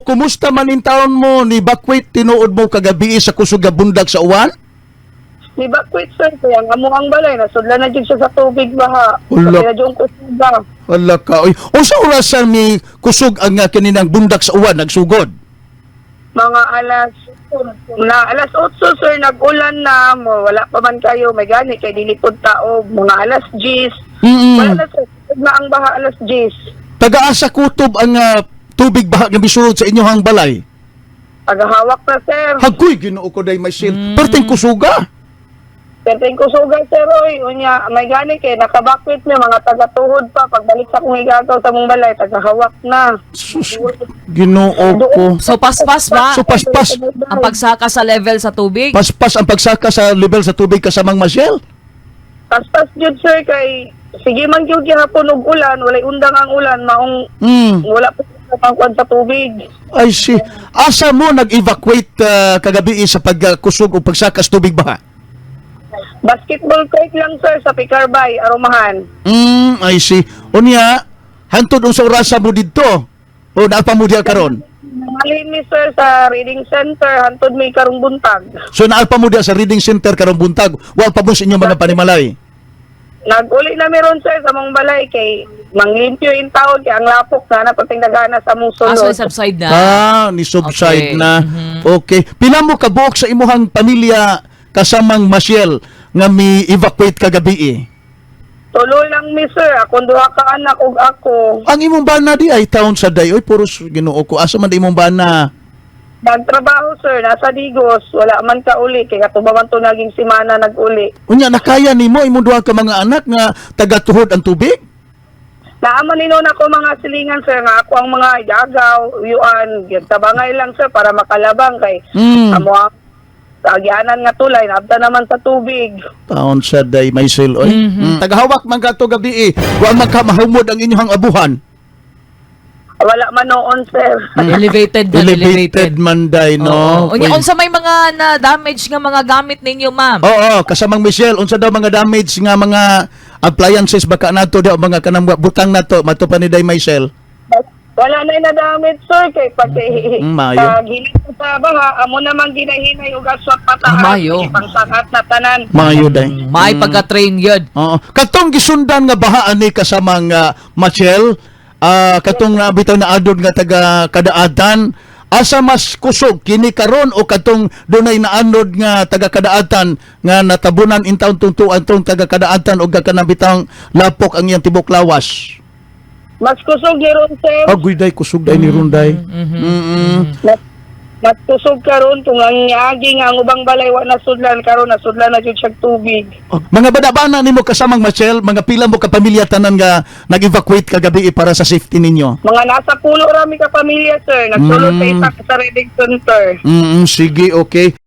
Kumusta man in taon mo ni evacuate tinuod mo kagabi sa kusog nga bundag sa uwan? Ni bakwit, sir, kaya ang amo ang balay nasudlan na jud siya sa tubig baha. Ulo. Kaya jud kusuga. Wala ka. Oy, unsa orasan mi kusog ang kaninang bundak sa uwan nagsugod? Mga alas na alas 8, sir, nag-ulan na mo, wala pa man kayo may gani kay dili pud tao mga alas 10. Wala na, sir, kusog na ang baha alas 10. Tagaasa kutob ang tubig baha nga misulod sa inyong balay? Tagahawak na, sir. Hagoy, Ginoo ko day, Michelle. Perting kusuga. Perting kusuga, sir, oy. Unya, may gani kay nakabakwit mi mga tagatuhod pa pagbalik sa akong igagaw sa mong balay, tagahawak na. Sus, Ginoo ko. So paspas ba? So paspas. Ang pagsaka sa level sa tubig? Paspas ang pagsaka sa level sa tubig, kasamang Michelle. Paspas jud, sir, kay sige man jud gihapon og ulan, walay undang ang ulan, maong wala pa ang kuan sa tubig. I see. Asa mo nag-evacuate kagabi sa pagkusog o pagsaka sa tubig baha? Basketball court lang, sir, sa Picarbay, Arumahan. I see. Unya, hantod unsa orasa mo didto? O naa pa mo diha karon? Nangalin mi, sir, sa reading center hantod may karong buntag. So naa pa mo diha sa reading center karong buntag. Wa pa mo sa inyong mga panimalay? Nag-uli na meron, sir, sa mong balay kay manglimpyo in taon kay ang lapok na napating nagana sa mong Ah, so sulod. subside na. Ah, ni subside Okay. na. Okay. Pila mo kabuok sa imuhang pamilya, kasamang Michelle, nga mi evacuate kagabi eh? Tulo lang mi, sir, akong duha ka anak ug ako. Ang imong bana di ay taon sa day. Oy, puros, Ginoo ko. Asa man di imong bana? Nagtrabaho, sir, nasa Digos, wala man ka uli kay katuba man to naging simana nag-uli. Unya nakaya nimo imong duha ka mga anak nga tagatuhod ang tubig? Naaman nino na ko mga silingan, sir, nga ako ang mga igagaw, uyuan, tabangay lang, sir, para makalabang kay amo ang agianan nga tulay, naabta naman sa tubig. Taon sa day, Michelle, oy. Tagahawak man ka to gabi eh. Wa man ka mahumod ang inyong abuhan. Wala man noon, sir. Elevated na, Elevated elevated. man day, no? Oo. Unya, unsa may mga na-damage nga mga gamit ninyo, ma'am? Oo, kasamang Michelle, unsa daw mga damage nga mga appliances baka nato daw mga kanang butang nato mato pa ni day, Michelle? Wala na inadamit, sir, kay pag Maayo. pag hilit ko sa baha, amo namang ginahinay og aswat pataas, Ah, maayo. pangsangat na tanan. Maayo day. May pagka-train yun. Oo. Katong gisundan nga baha ani, kasamang Michelle, katong nabitaw na adod nga taga kadaatan, asa mas kusog kini karon o katong dunay naanod nga taga kadaatan nga natabunan in taon tungtuan tong taga kadaatan og kanang bitang lapok ang iyang tibok lawas? Mas kusog ni ron, sir. Agoy day, kusog day ni runday. Mas kusog karon kung ang niagi nga ang ubang balay wa nasudlan karon, nasudlan na jud siya tubig. Oh, mga badabana nimo, kasamang Michelle, mga pila mo ka pamilya tanan nga nag-evacuate kagabi para sa safety ninyo? Mga nasa pulo rami ka pamilya, sir. Nagsulod sa isa sa reading center. Sige, okay.